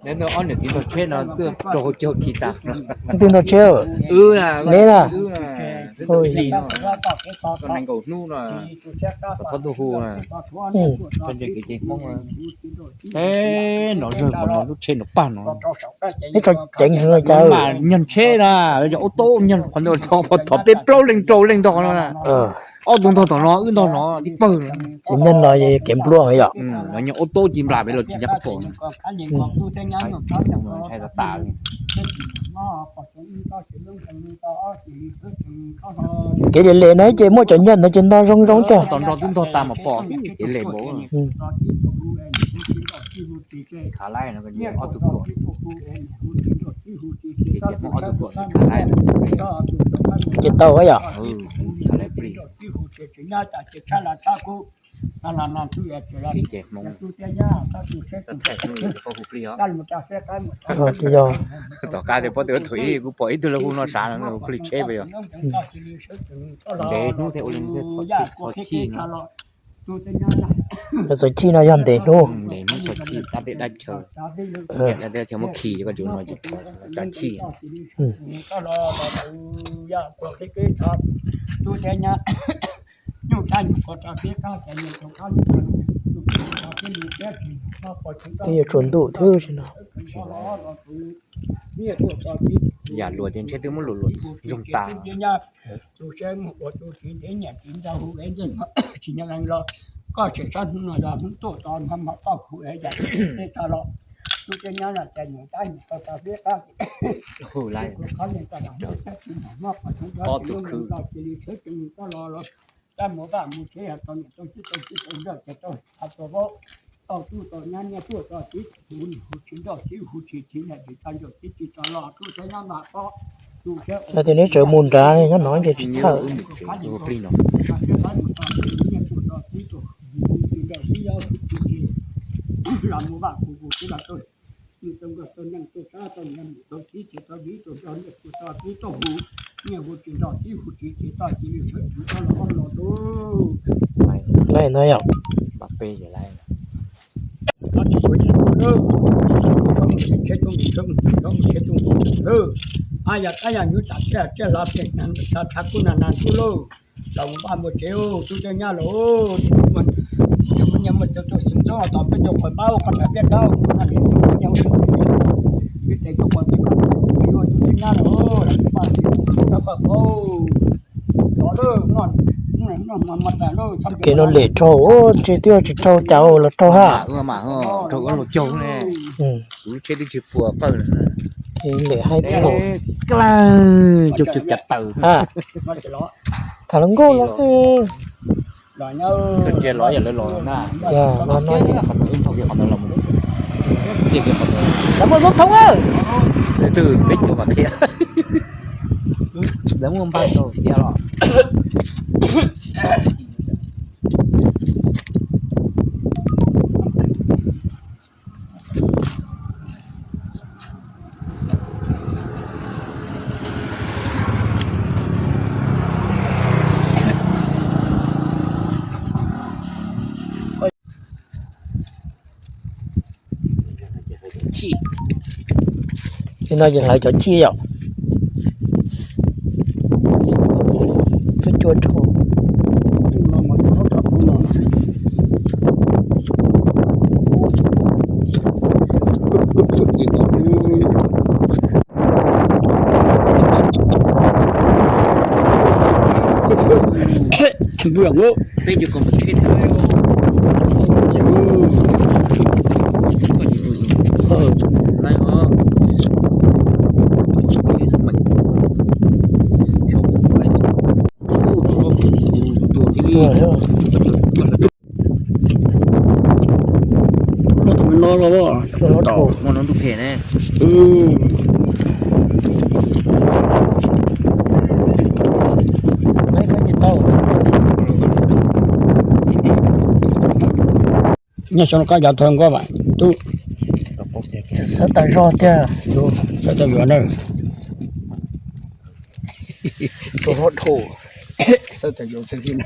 Ob niam txiv ntog tsheb no tuaj rau hauv caug khi tas. Twb ntog tsheb, neb na. Ib hlis no, nees nkaum hnub no, thaum hu, txog ntseeg kev cai Hmoob, teb nrov zawg npaum no lub tsheb nrov pag no. Neb tso ceev heev li cas. Mas nyog tsheb na, yog ua tau nyog qhov ntawd tso pov thov peb plaub leeg rau leej ntog no. Ob tug ntog tom no, wb ntog no tib pawg. Ces nyog no kev npluaj yom. Los nyog ua tau ci nplas pem los tsis nco qab pom. Ntshai tas tas. Kev le le na ces muaj cov nyog ntawd ces ntog zoo zoo tiag. Tom nrog twb ntog tas mas pom kev le npaum. Khav laij no, ob tug kuam, ob tug kuam khav laij. Ces tau yom. Khav laij plig. Kev cai Hmoob. Thaij hnub hu plig os. Tom qab tias pob tw thaum ib kuv pom ib tug lawv hu no sav no hu plig tsheb pes yog. Ntev hnub thiab ua li txhos chij no. Txhos chij no yog ntev hnub. Ntev hnub txhos chij dab teb dab chaw. Dab teb dab chaw muab khi koj tsis ua no ces txhos chij. Twb yuav tsuas ntuj thiab no. Yam luam ces ntshe twb muab luam luam ntsoog tas. Koj tseem sab hnub no yog hnub tuaj tod no mas koj hu es yam teb tag los tus tsev nyob no ces nyuam tab nyuam tau tau peb qab. Ob tug khwv. Tab mus vaj mus tsev tau niam tau txiv tau txij tau nkawm ces tau tau tub tau nyab niam tuaj tau txiv hu niam hu txiv nrauj txiv hu txiv txiv niam txiv tau nkawm txiv txiv tau los tub tau nyab mas pob. Yog tias neb tseem mus nrad nyob no ces tsis txhawj. Laij no yom. Tab yam nyuj tas tsiaj tsiaj hlav pem tas tshav kub nas nas ntuj lauj. Tau mus vaj mus tsev tub tsev nyab lawm. Cov koj nyias muaj cov tus xeem txoob tom peb cov quav npab koj nrog peb dab, peb tes cov quav peb koj tub tsev nyab lawm. Kev no lem dhau, ntshe twb tsis raug cas los raug hab. Raug ua luag caug ne. Kuv tsheb twb tsis puas qawj. Kev lem haib dhau. Kaj laug caug caug cav taws. Tham los nkauj los. Tsis los yog lawv los na. Los no, qhov ntawd, qhov ntawd los mus. Tiaj kiag qhov ntawd. Lawv muaj zaub thoob. Lawv twb peb cuv mam qhia. Lawv muaj npaj tau tiag los. Li no ces hlawv cov chij yom. Twb cua dhau. Peb cov koom tsheb thiab. Laib os. Tus no los, tus no ntuj phem ne. Nyob xyoo no koj yav tag nkoj vam tub. Xawb tas zog tiag. Xawb tas yuav na. Rau hlob dhau. Xawb tas yuav txhij xwb na.